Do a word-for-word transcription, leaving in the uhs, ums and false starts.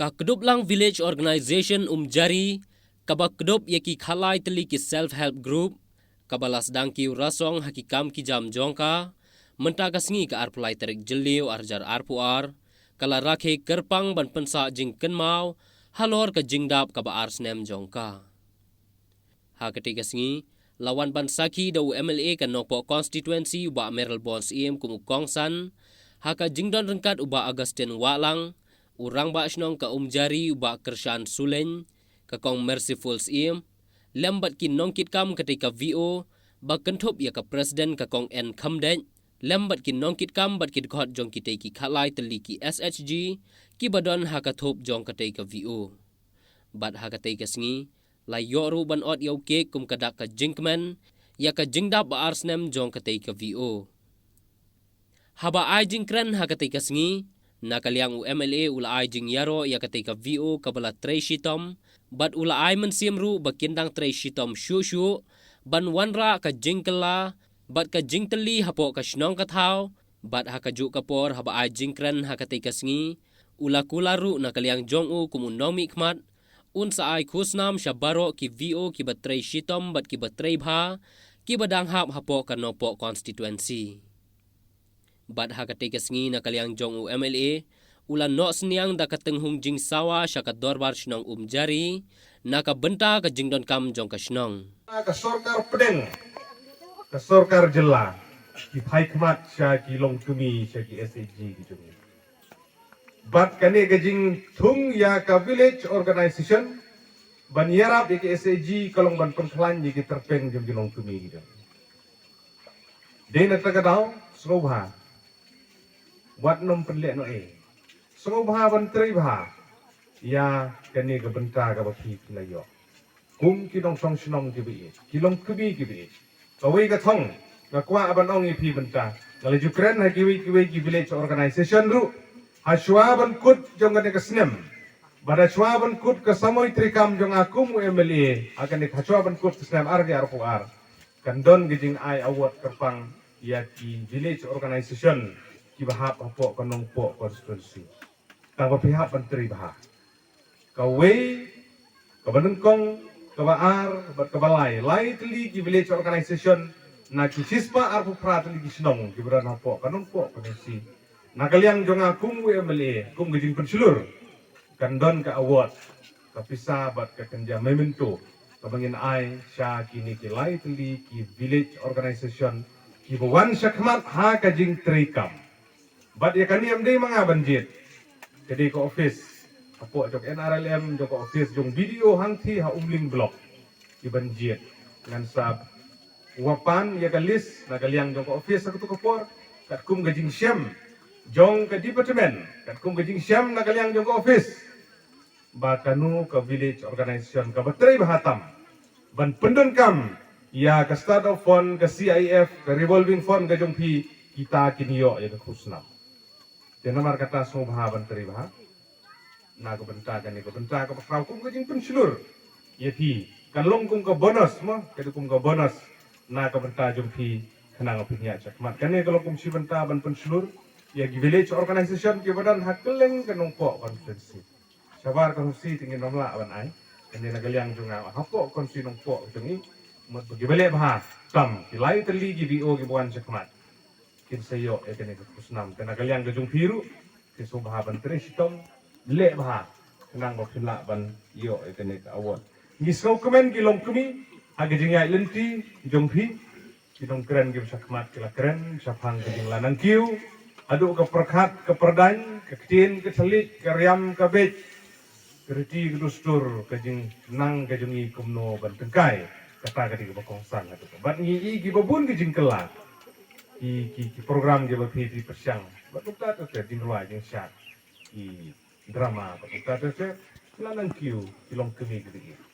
Ka Kduplang Village Organization Umjari, kaba kdup ïa ki khatlai tylli ki self help group, kaba la sdang ki rasong ha ki kam ki jam jong ka mynta ka sngi ka arphew lai tarik Jylliew arhajar arphew ar, ka la rakhe kyrpang ban pynsah jingkynmaw halor ka jingdap kaba ar snem jong ka. Ha katei ka sngi la wan ban sakhi da u M L A ka Nongpoh constituency u Bah Mayralborn Syiem kum u kongsan, ha ka jingdon ryngkat u Bah Augustine Wahlang, u rangbah shnong ka Umjari u Bah Kyrshan Sulein, ka Kong Merciful Syiem, lem bad ki nongkitkam katei ka V O, ba kynthup ïa ka president ka Kong N Khymdeit, lem bad ki nongkitkam bad ki dkhot jong kitei ki khatlai tylli ki S H G, kiba don ha ka thup jong katei ka V O. Bad ha katei ka sngi la ïoh ruh ban ot ïa u kek kum ka dak ka jingkmen ïa ka jingdap ba ar snem jong katei ka V O. Haba ai jingkren ha katei ka sngi, na ka liang u M L A u la ai jingïaroh ïa katei ka V O kaba la trei shitom, bad u la ai mynsiem ruh ba kin dang trei shitom shuh shuh ban wanrah ka jingkylla bad ka jingtylli hapoh ka shnong ka thaw. Bad ha kajuh ka por haba ai jingkren ha katei ka sngi, u la kular ruh na ka liang jong u kum u nongmihkhmat, un sa ai khusnam sha baroh ki V O kiba trei shitom bad kiba trei bha, kiba dang hap hapoh ka Nongpoh constituency. Bad ha katei ka sngi na ka liang jong u M L A u la noh synñiang da ka tynghung jingsawa sha ka dorbar shnong Umjari na ka bynta ka jingdonkam jong ka shnong. Ka sorkar pdeng, ka sorkar jylla, ki phai khmat sha ki longkmie, sha ki S H G ki jong ngi. Bad kane ka jingthung ïa ka village organization ban ïarap ïa ki S H G ka long ban pynkhlaiñ ïa ki tyrpeng jong ki longkmie ki jong ngi. Dei na kata ka daw, sngewbha, wat nym pynleh noh ei. Sngewbha ban trei bha ïa kane ka bynta kaba phi la ïoh kum ki nongshong shnong kiba ïeit, ki longkmie kiba ïeit. Kawei ka thong nga kwah ban ong ïa phi mynta, nga la ju kren ha kiwei kiwei ki village organization ruh, ha shuwa ban kut jong kane ka snem, bad ha shuwa ban kut ka samoi treikam jong nga kum u M L A, ha kane, ha shuwa ban kut ka snem ar hajar arphew ar, kan don ka jingai award kyrpang ïa ki village organization kiba hap hapoh ka Nongpoh constituency. Tang ba phi hap ban trei bha. Kawei, kaba nyngkong, kaba ar bad kaba lai, lai tylli ki village organization na ki shispah arphew phra tylli ki shnong kiba don hapoh ka Nongpoh constituency. Na ka liang jong nga kum u M L A, kum ka jingpynshlur, kan don ka award, ka pisa bad ka kynja memento kaba ngin ai sha kine ki lai tylli ki village organization kiba wan shakhmat ha ka jingtreikam. Bad ïa kane ym dei ma nga ban jied, ka dei ka office hapoh jong N R L M, jong ka office jong B D O hangthie ha Umling Block, ki ban jied. Ngan sa wa pan ïa ka list na ka liang jong ka office ha kato ka por, katkum ka jingshem jong ka department, katkum ka jingshem na ka liang jong ka office, ba kano ka village organization kaba trei bha tam ban pyndonkam ïa ka start-up fund, ka C I F, ka revolving fund ka jong phi, kita kin ïoh ïa ka khusnam. Te namar kata sngewbha ban trei bha na ka bynta kane, ka bynta kaba khraw kum ka jingpynshlur ïa phi. Kan long kum ka bonus mo, ka dei kum ka bonus na ka bynta jong phi, khnang ba phin ïaid shakhmat. Kane ka long kum shi bynta ban pynshlur ïa ki village organization kiba don ha kylleng ka Nongpoh constituency. Shabar ka Hungsi te ngin ym lah ban ai. Kane na ka liang jong nga, hapoh constituency Nongpoh jong ngi, mut ba kiba leh bha tam, ki lai tylli ki V O kiba wan shakhmat, kin sa ïoh ïa kane ka khusnam. Te na ka liang ka jong phi ruh, phi sngewbha ban trei shitom, leh bha, khnang ba phin lah ban ïoh ïa kane ka award. Ngi sngewkmen ki longkmie ha ka jingïaid lynti jong phi. Ki nongkren kiba shakhmat ki la kren shaphang ka jinglanangkiew haduh ka pyrkhat ka pyrdaiñ, ka ktien ka thylliej, ka riam ka beit, ka riti ka dustur, ka jingnang ka jong ngi kumno ban tyngkai. Kata ka dei kaba kongsan haduh. Bad ngi i kiba bun ki jingkylla, ki, ki, ki program kiba phi, phi pyrshang, bad kumta ter ter, jingrwai jingshad, ki drama, bad kumta ter ter. Lanangkiew ki longkmie kiba ïeit.